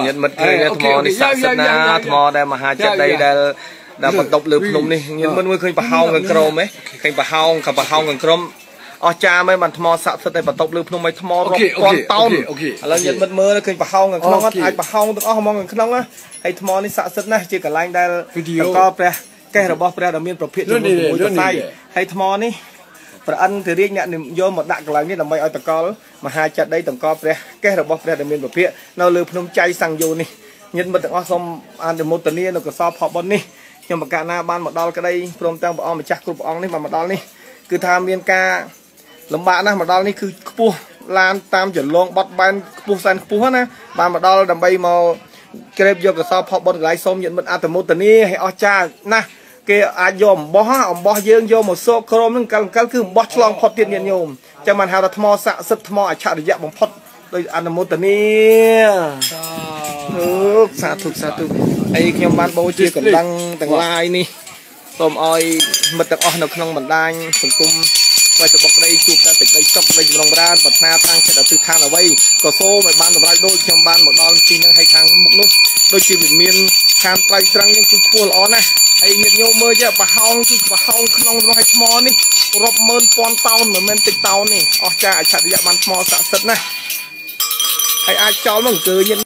ញាតិមិត្តឃើញថ្មនេះស័ក្តិសិទ្ធិណាថ្មដែលមហាចេតិយដែលបន្ទប់លើភ្នំនេះញាតិមិត្តមើលឃើញប្រហោងខាងក្រោមហ៎ឃើញប្រហោងខាងប្រហោងខាងក្រោមអស្ចារ្យមែនបានថ្មស័ក្តិសិទ្ធិឲ្យបន្ទប់លើភ្នំឲ្យថ្មរាប់ពាន់តោនឥឡូវញាតិមិត្តមើលឃើញប្រហោងខាងក្នុងអាចប្រហោងទាំងអស់ហ្មងខាងក្នុងណាហើយថ្មនេះស័ក្តិសិទ្ធិណាស់ជាកន្លែងដែលតកព្រះកេះរបស់ព្រះដែលមានប្រភេទចំនួន6សរសៃហើយថ្មនេះព្រះអិនធិរាជអ្នកយកមកដាក់កន្លែងនេះដើម្បីឲ្យតកលមហាចេតិយតង្កព្រះកេះរបស់ព្រះដែលមានប្រភេទនៅលើភ្នំចៃសង្យោនេះញាតិមិត្តទាំងអស់សូមអនុមោទនានៅកុសលផលបុណ្យនេះខ្ញុំប្រកាសណាបានមកដល់ក្តីព្រមទាំងព្រះអង្គម្ចាស់គ្រប់ព្រះអង្គនេះបានមកដល់នេះគឺថាមានការលំបាកណាស់មកដល់នេះគឺខ្ពស់ឡានតាមចលងបត់បែនខ្ពស់សែនខ្ពស់ណាបានមកដល់ដើម្បីមកក្រេបយកកុសលផលបុណ្យកន្លែងសូមញាតិមិត្តអនុមោទនាឲ្យអស្ចារ្យណាស់គេអាចយកអំបោះយើងយកមកសោកក្រមនឹងកលគឺអំបោះឆ្លងផុតទៀតញាតិញោមចាំបានហៅថាថ្មស័ក្តិសិទ្ធិថ្មអច្ឆរិយៈបំផុតដោយអនុមោទនាសាធុសាធុហើយខ្ញុំបានបូជាកណ្ដឹងទាំងឡាយនេះសូមឲ្យមិត្តទាំងអស់នៅក្នុងបណ្ដាញសង្គមស្វ័យសម្បុកក្តីជួបតែសេចក្តីសុខនៃចម្រុងប្រានប្រាថ្នាតាំងចិត្តអធិដ្ឋានអ្វីក៏សូមឲ្យបានសម្រេចដូចខ្ញុំបានមកដល់ទីនឹងឲ្យខាងមុខនោះដូចជាវិមានខាងត្រៃត្រឹងនេះគឺខ្ពស់ល្អណាស់ហើយញាតិញោមមើលចេះប្រហោងគឺប្រហោងក្នុងរបស់ឲ្យថ្មនេះរាប់ម៉ឺនពាន់តោនមិនមែនតិចតោននេះអស្ចារ្យអច្ឆរិយៈបានថ្មស័ក្តិសិទ្ធិណាស់ហើយអាចចោលមកអង្គើញាតិ